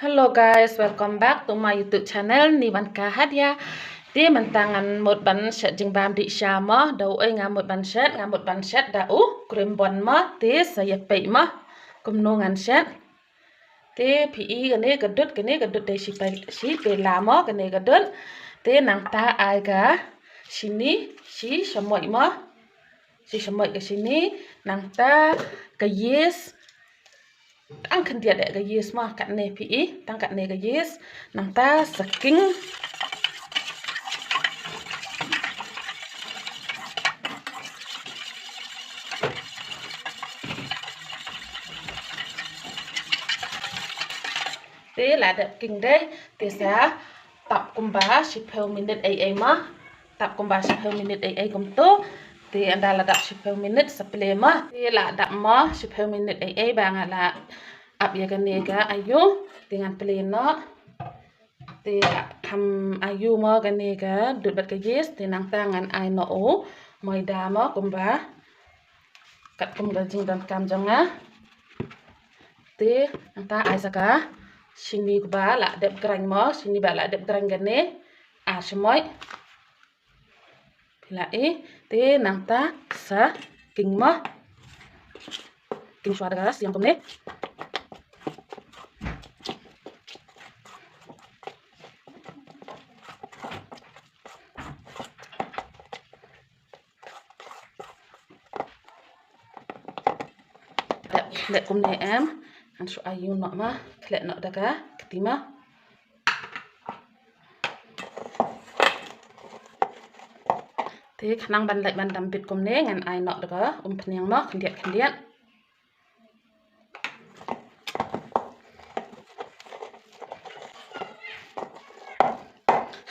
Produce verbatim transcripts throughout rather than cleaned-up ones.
Hello guys, welcome back to my YouTube channel, Nivanka Hadia. Te mynta ngan mut ban shet jingbam dih sha mo, da u ei nga mut ban shet, nga mut ban shet da u kurim bon mo, te sa ïa peit mo kumno ngan shet. Te phi i kane ka dud, kane ka dud dei shi pela mo, kane ka dud. Te nangta ai ka shini, shi shamoit mo. Shi shamoit ka shini, nangta ka yeast. Tang khyndiat eh ka yeast mo, katne phi i, tang katne ka yeast. Nangta sa king. Te la dep king dei, te sa tap kumba shiphew minit ei ei mo. Tap kumba shiphew minit ei ei kumto. Te ynda la dap shiphew minit sa plie mo. Te la dap mo shiphew minit ei ei ba nga la ap ïa kane ka ayu. Te ngan plie noh. Te kham ayu mo kane ka dud bad ka yeast, te nangta ngan ai noh u maida mo kumba katkum ka jingdonkam jong nga. Te nangta ai sa ka shini kaba la dep grind mo, shini ba la dep grind kane ar shamoit. Phi la i, te nangta sa king mo. King shuwa da ka siang kumne. Leh kumne em, ngan shu ayu noh ma, khleh noh da ka kti ma. Te khnang ban lait ban dam bit kumne ngan ai noh da ka umphniang mo khyndiat khyndiat.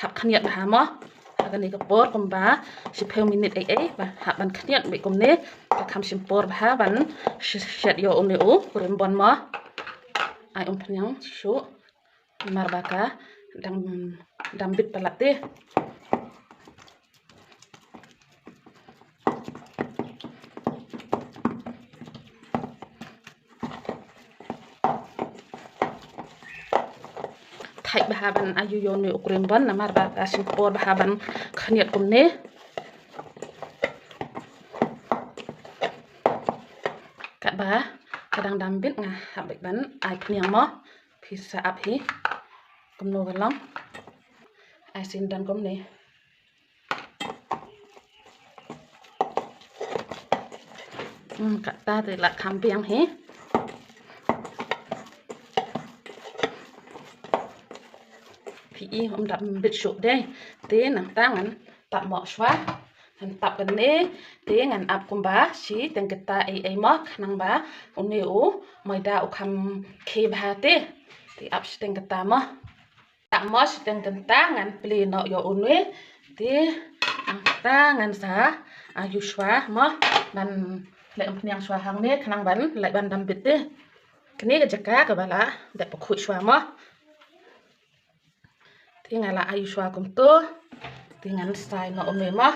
Hap khyndiat bha mo. Ha kane ka por kumba shiphew minit ei ei ba hap ban khyndiat bit kumne. Ba kham shim por bha ban sh- shet ïa une u kurim bon mo. Ai umphniang shuh. Namar ba ka dang dam bit palat te. Thait bha ban ayu ïa une u kurim bon namar ba ka shim por bha ban khyndiat kumne. Katba ka dang dam bit nga hap bit ban ai phniang mo. Phi sa ap hi kumno ka long. Ai sien don kumne. Hmm, kata te la kham biang hi. Phi i um dap bit shuh dei. Te nangta ngan tap mo shuwa. Ngan tap kane te ngan ap kumba shi teng kata ei ei mo khnang ba une u maida u kham khie bha te. Te ap shi teng kata mo. Tap mo shi teng kata ngan plie noh ïa une. Te nangta ngan sa ayu shuwa mo ban leh umphniang shuwa hangne khnang ban lait ban dam bit te. Kane ka jaka kaba la dep pakhuid shuwa mo. Te nga la ayu shuwa kumto. Te ngan sai noh une mo.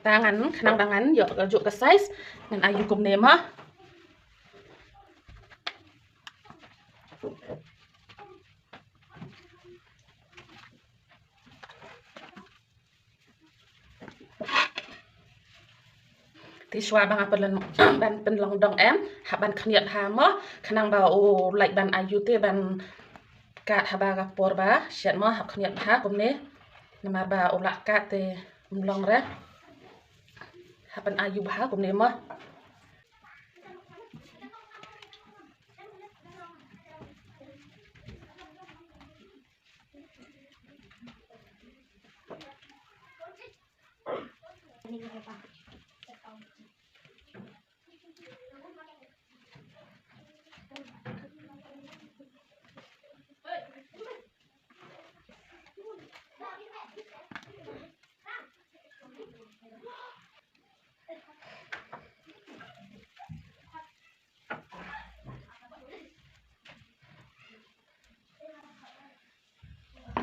Te ngan khnang ba ngan ïoh ka juk ka size ngan ayu kumne mo. Te shuwa ba nga pynlong ban pynlong dong em hap ban khyndiat bha mo khnang ba u lait ban ayu te ban kat haba ka por ba shet mo hap khyndiat bha kumne namar ba u la kat te um long re hap ban ayu bha kumne mo.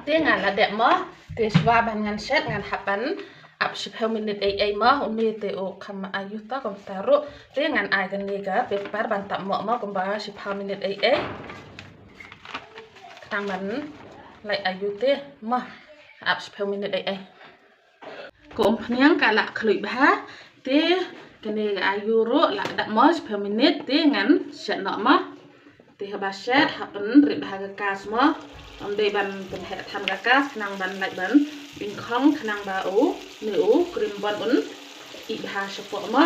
Te nga la dep mo, te shuwa ban ngan shet ngan hap ban ap shiphew minit ei ei mo, uni te u kham ayu ta kumta ruh, te ngan ai kane ka paper ban tap mo mo kumba shiphew minit ei ei. Khnang ban lait ayu te mo, ap shiphew minit ei ei. Ka umphniang ka la khluit bha, te kane ka ayu ruh la dap mo shiphew minit, te ngan shet noh mo. Te haba shet, hap pynrit bha ka kas mo. Ym dei ban pynheh than ka kas, khnang ban lait ban ingkhong, khnang ba u, ne u cream bun un ih bha shapoh mo.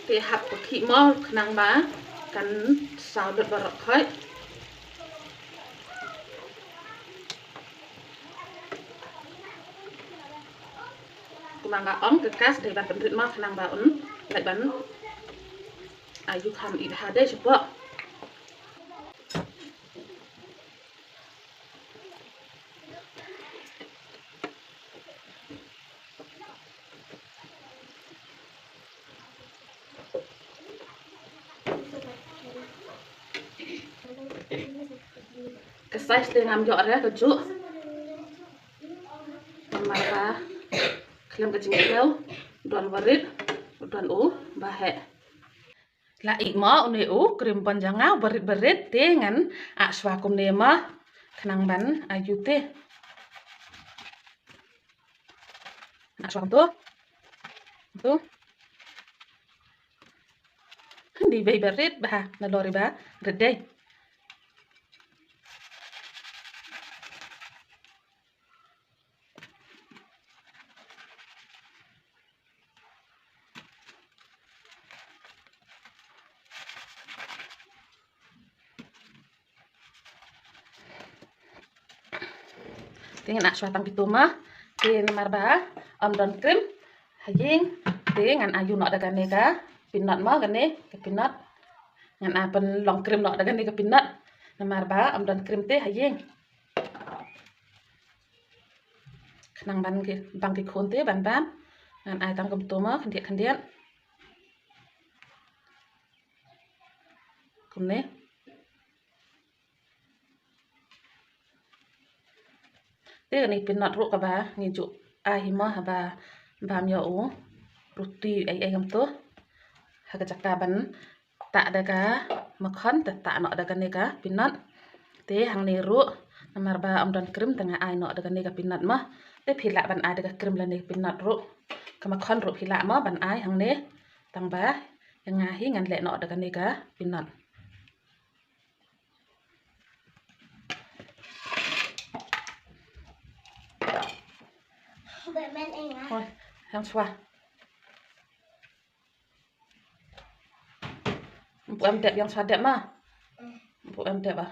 Te hap pynkhih mo khnang ba kan saw lut baroh khoit. Kumba nga ong, ka kas dei ban pynrit mo khnang ba un lait ban ayu kham ih bha dei shapoh. Ka size te ngam ïoh re kajuh. Namar ba khlem ka jingkiew, don barit, don u baheh. La ih mo une u cream bun jong nga, barit barit, te ngan ah shuwa kumne mo khnang ban ayu te. Ngan ah shuwa kumto. Kumto. Dei ba rit bha, nalor ba rit dei. Te ngan ah shuwa tang kito mo. Te namar ba ym don cream ha ïing, te ngan ayu noh da kane ka peanut mo, kane ka peanut. Ngan ah pynlong cream noh da kane ka peanut. Namar ba ym don cream te ha ïing. Khnang ban ki, bang ki khun te ban bam. Ngan ai tang kumto mo, khyndiat khyndiat. Kumne. Te kane peanut ruh kaba ngi ju ai hi mo haba bam ïa u roti ei ei kumto. Ha ka jaka ban tah da ka makhon, te tah noh da kane ka peanut. Te hangne ruh namar ba ym don cream, te nga ai noh da kane ka peanut mo. Te phi lah ban ai da ka cream lane peanut ruh. Ka makhon ruh phi lah mo ban ai hangne. Tang ba ïa nga hi ngan leh noh da kane ka peanut. Hoi, ïeng shuwa. Ym pu em dep, ïeng shuwa dep ma. Ym pu em dep ah.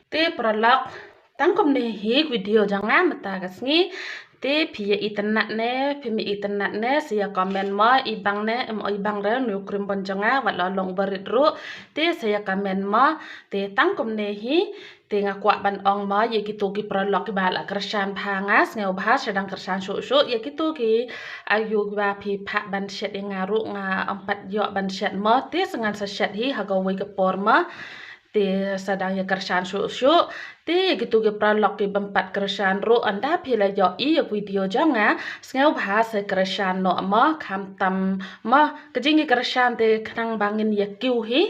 Te paralok, tang kumne hi video jong nga mynta ka sngi. Te phi ïa itynnad ne phim ïa itynnad ne, sa ïa comment mo, i bang ne em i bang re, une u cream bun jong nga wat la long barit ruh. Te sa ïa comment mo. Te tang kumne hi. Te nga kwah ban ong mo ïa kito ki paralok kiba la kyrshan bha nga, sngewbha sdang kyrshan shuh shuh. Ïa kito ki aïu kiba phi phah ban shet ïa nga ruh, nga ym pat ïoh ban shet mo, te sa ngan sa shet hi ha kawei ka por mo. Te sdang ïa kyrshan shuh shuh. Te ïa kito ki paralok ki bym pat kyrshan ruh, ynda phi la ïohi ïa video jong nga, sngewbha sa kyrshan noh mo, khamtam mo. Ka jingkyrshan te khnang ba ngin ïa kiew hi.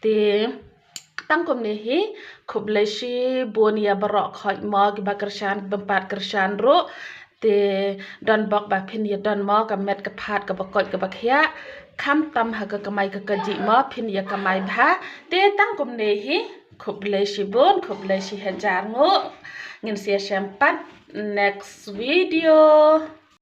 Te tang kumne hi, khublei shibun ïa baroh khoit mo, kiba kyrshan, bym pat kyrshan ruh. Te don bok ba phin ïa don mo ka met ka phad kaba koit kaba khiah. Khamtam ha ka kamai ka kajih mo, phin ïa kamai bha. Te tang kumne hi, khublei shibun, khublei shihajar nguh. Ngin sa ïashem pat next video.